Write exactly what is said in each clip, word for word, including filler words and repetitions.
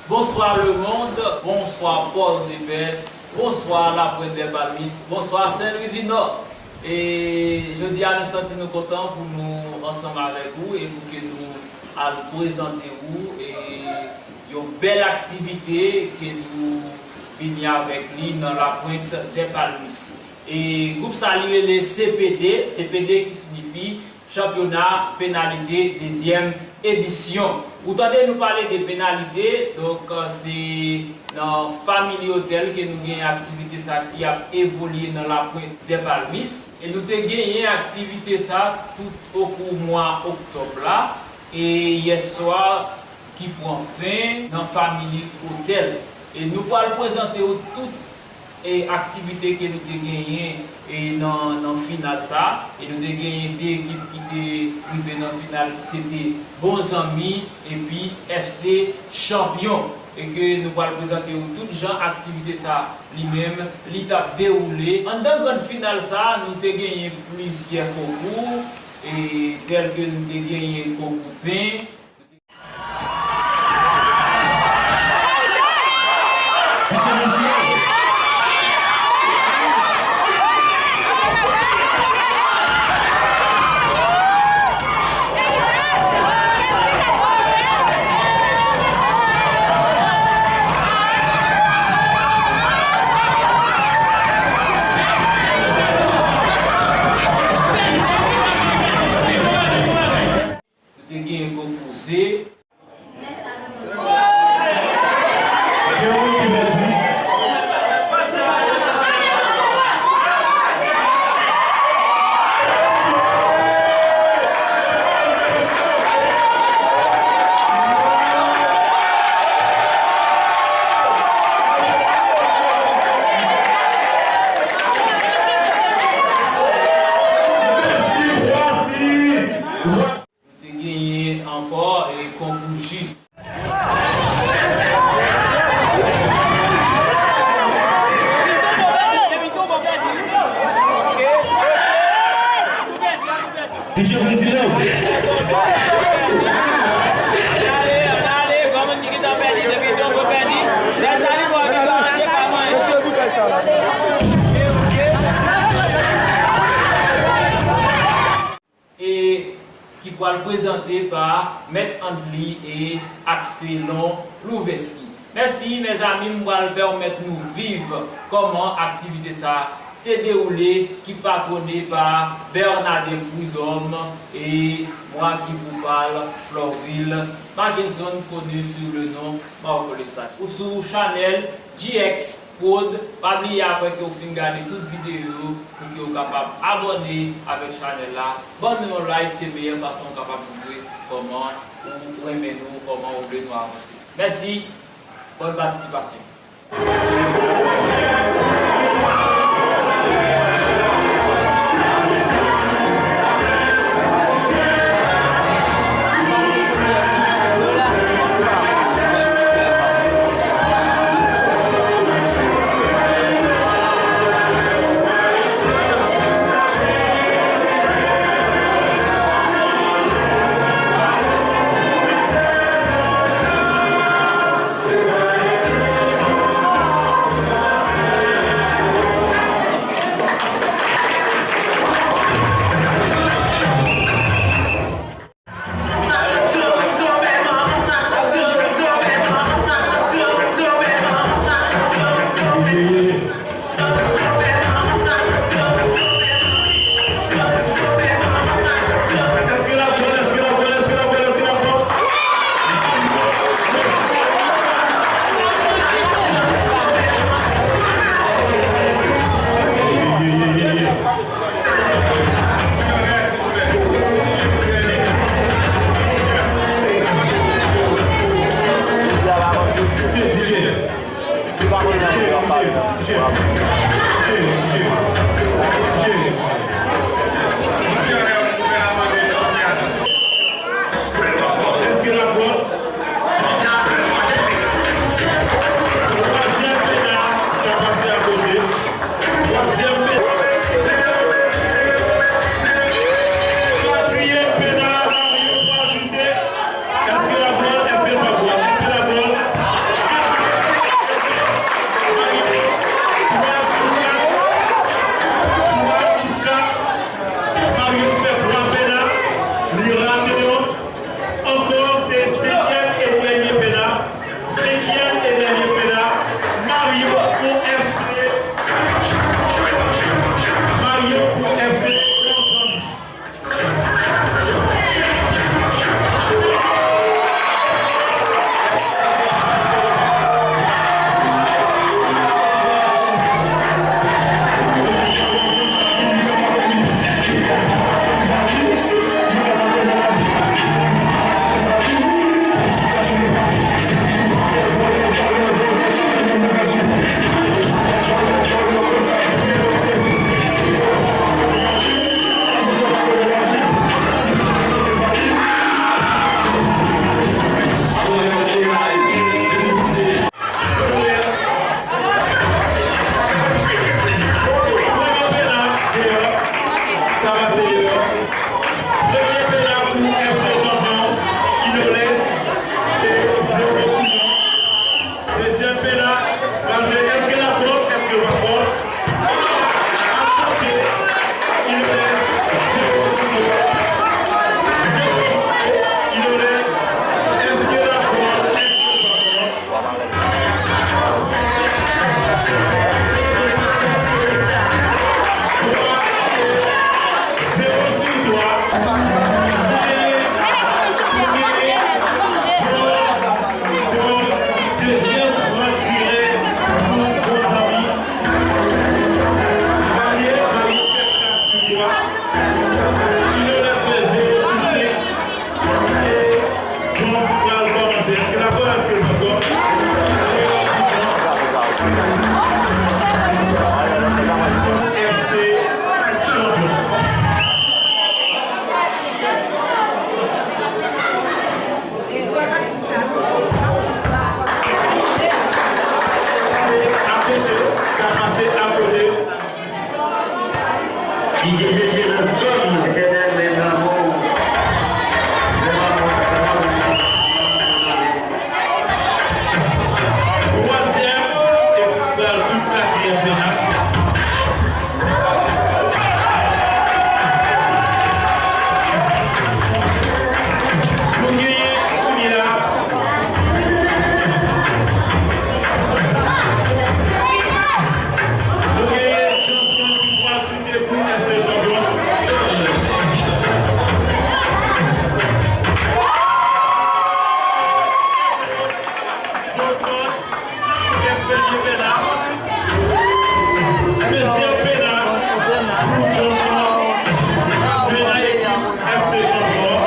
Bonsoir le monde, bonsoir Port de Paix, bonsoir la Pointe des Palmistes, bonsoir Saint-Louis du Nord. E jodi a nou santi nou kontan pou nou ansanm avèk ou e pou ke nou al prezante ou e yon bèl aktivite ke nou vini avèk li nan Lapointe des Palmistes. E gwoup sa li rele C P D, C P D ki siyifi Chanpyona Penalite dezyèm edisyon. Ou tande nou pale de penalite, donk, se nan Family Hotel ke nou gen aktivite sa ki ap evolye nan Lapointe des Palmistes. E nou te genyen aktivite sa tout okou mwa oktòb la. E yèswa ki pran fen nan Family Hotel. E nou pral prezante w tout e aktivite ke nou te genyen e nan, nan final sa. E nou te genyen de ekip ki te rive nan final, ki se te Bon Zanmi epi F C Chanpyon. E ke nou pral prezante w tout jan aktivite sa li menm, li t ap dewoule. Anndan grann final sa, nou te genyen plizyè konkou, e tèl ke nou te genyen konkou pen, nou te genyen konkou ze. Nou te genyen ankò e konkou ji. E ki pral prezante pa Mèt Andly e Axelon Louveski. Mèsi, mezanmi, m pral pèmèt nou viv kòman aktivite sa te dewoule, ki patwone pa Bernadin Prud'homme e moi qui vous parle, Florvil Mackenson, connu sous le nom Marco Lessard. Ou sou chanèl G X Prod, pa bliye apre ke w fin gade tout videyo yo, pou ke w kapab abòne avèk chanèl la. Ban nou yon like, se meyè fason w kapab montre kòman ou renmen nou, kòman ou vle nou avanse. Mèsi, bòn patisipasyon. Dezyèm pena pou Johnson. Pena ekip F C Chanpyon.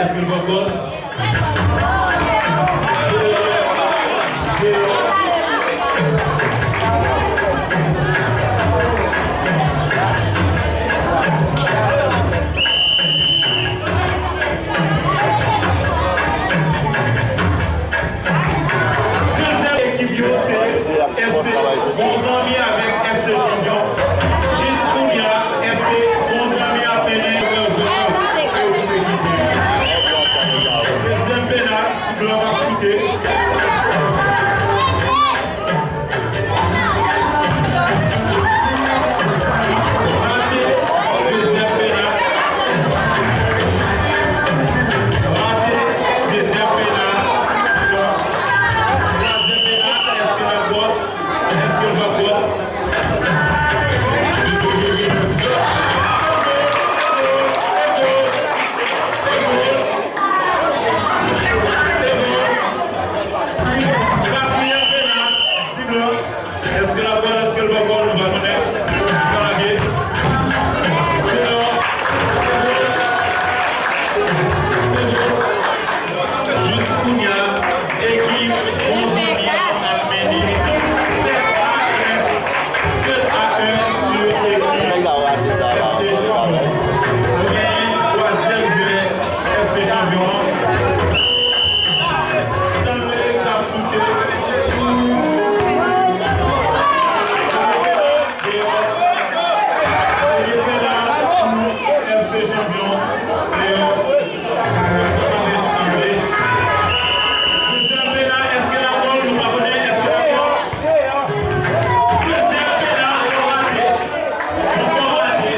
Èske l pa gòl? Dezyèm ekip yo se F C Bon Zanmi avèk F C Chanpyon. Jis kounye a, F C Bon Zanmi ap mennen. Dezyèm pena, ti blan ap choute. Rate. Dezyèm pena. Rate. Dezyèm pena. Twazyèm pena. Èske l ap gòl? Èske l p ap gòl? Katriyèm pena, ti blan. Èske l ap gòl, èske l p ap gòl, nou pa konnen. Sa lage. Se bon. Se bon. Jis kounye a, ekip Bon Zanmi an ap mennen sèt a en. Sèt a en sou ekip F C Chanpyon. Nou genyen twazyèm jwè F C Chanpyon an. Stanley k ap choute. Premye pena pou F C Chanpyon. Dezyèm pena, èske l ap gòl? Nou pa konnen, èske l ap gòl? Dezyèm pena, ankò rate. Ankò rate.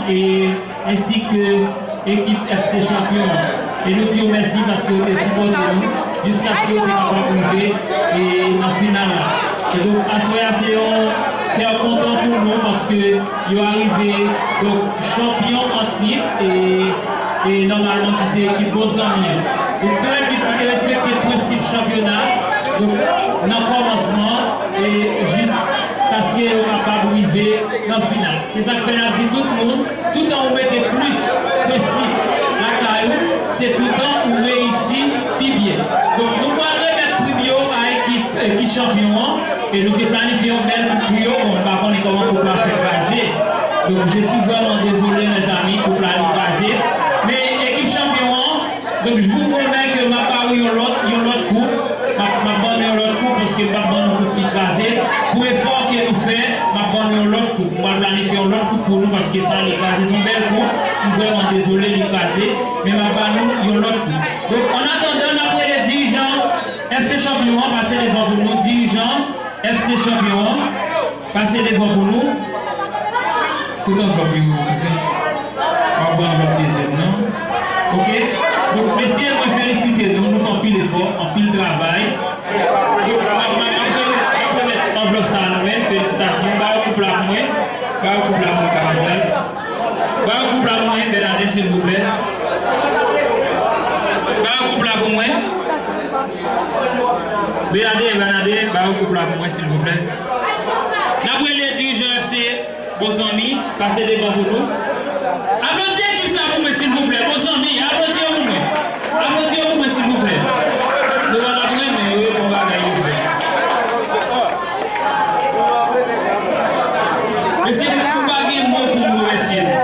e, ensi ke ekip F C Chanpyon an. E nou di yo mèsi paske yo te sipòte nou jiskaske yo te kapab rive, e, nan final la. E donk, aswè a se yon kè kontan pou nou paske yo arive, donk, chanpyon an tit, e, e nòmalman ki se ekip Bon Zanmi an. Donk, se yon ekip ki te respekte prensip chanpyona, donk, nan kòmansman, e jiskaske yo kapab rive nan final. Se sa k fè n ap di tout moun, toutan ou mete plis prensip lakay ou, se toutan ou reyisi pi byen. Donk, nou pral remèt prim yo a ekip, eh, ki chanpyon an, e nou te planifye yon bèl koup pou yo. Bon, m pa konnen kòman koup la fè kraze. Donk, je suis vraiment désolé, mes amis, koup la li kraze. Men ekip chanpyon an, donk, je vous promets que m ap ba ou yon lòt, yon lòt koup. M ap, m ap ban nou yon lòt koup, paske m p ap ban nou koup ki kraze. Pou efò ke nou fè, m ap ban nou yon lòt koup. M pral planifye yon lòt koup pou nou, paske sa li kraze, se yon bèl koup. M vrèman dezole, li kraze. Men m ap ba nou yon lòt koup. Donk, an atandan, n ap rele dirijan F C Chanpyon an, pase devan pou nou. Dirijan F C Chanpyon an, pase devan pou nou. Kote anvlòp yo, kouzen? M ap pran anvlòp dezyèm nan. Oke? Donk, mesye, mwen felisite nou. Nou fè anpil efò, anpil travay. Donk, m ap, m ap, m ap remèt, m ap remèt anvlòp sa a nou menm. Felisitasyon. Ba yo koup la pou mwen. Ba yo koup la pou mwen, kamarad. Ba yo koup la pou mwen, Bernadette, silvouplè. Ba yo koup la pou mwen. Bernadette, Bernadette, ba yo koup la pou mwen, silvouplè. N ap rele dirijan F C Bon Zanmi, pase devan pou nou. Aplodi ekip sa pou mwen, silvouplè. Bon Zanmi, aplodi yo pou mwen. Aplodi yo pou mwen, silvouplè. Nou pa t ap renmen yo, bon bagay yo fè. Mesye, m pa gen mo pou m remèsye nou.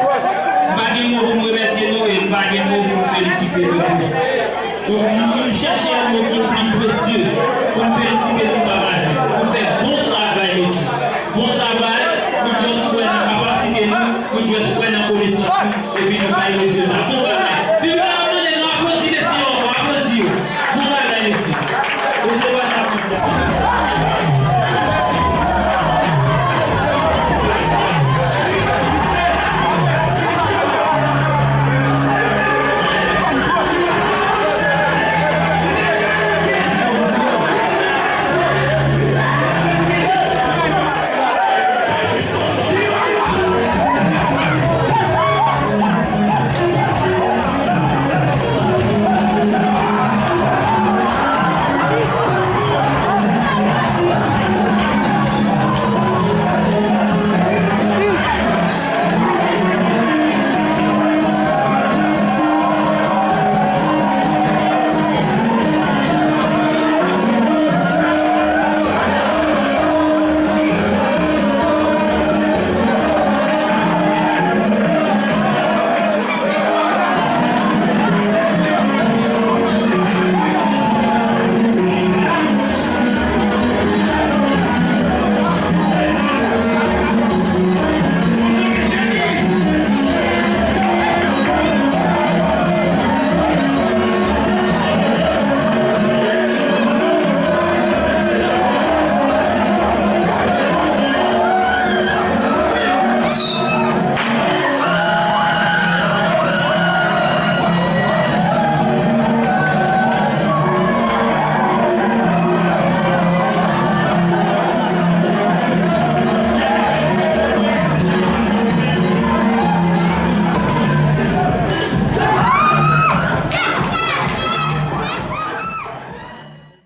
M pa gen mo pou m remèsye nou e m pa gen mo pou m felisite nou tou. Donk, m, m chèche yon mo ki pli presye pou m felisite nou pa mache. Nou fè bon travay, mesye. Bon travay, nou just kwè nan kapasite nou, nou just kwè nan konesans nou, epi nou bay rezilta. Bon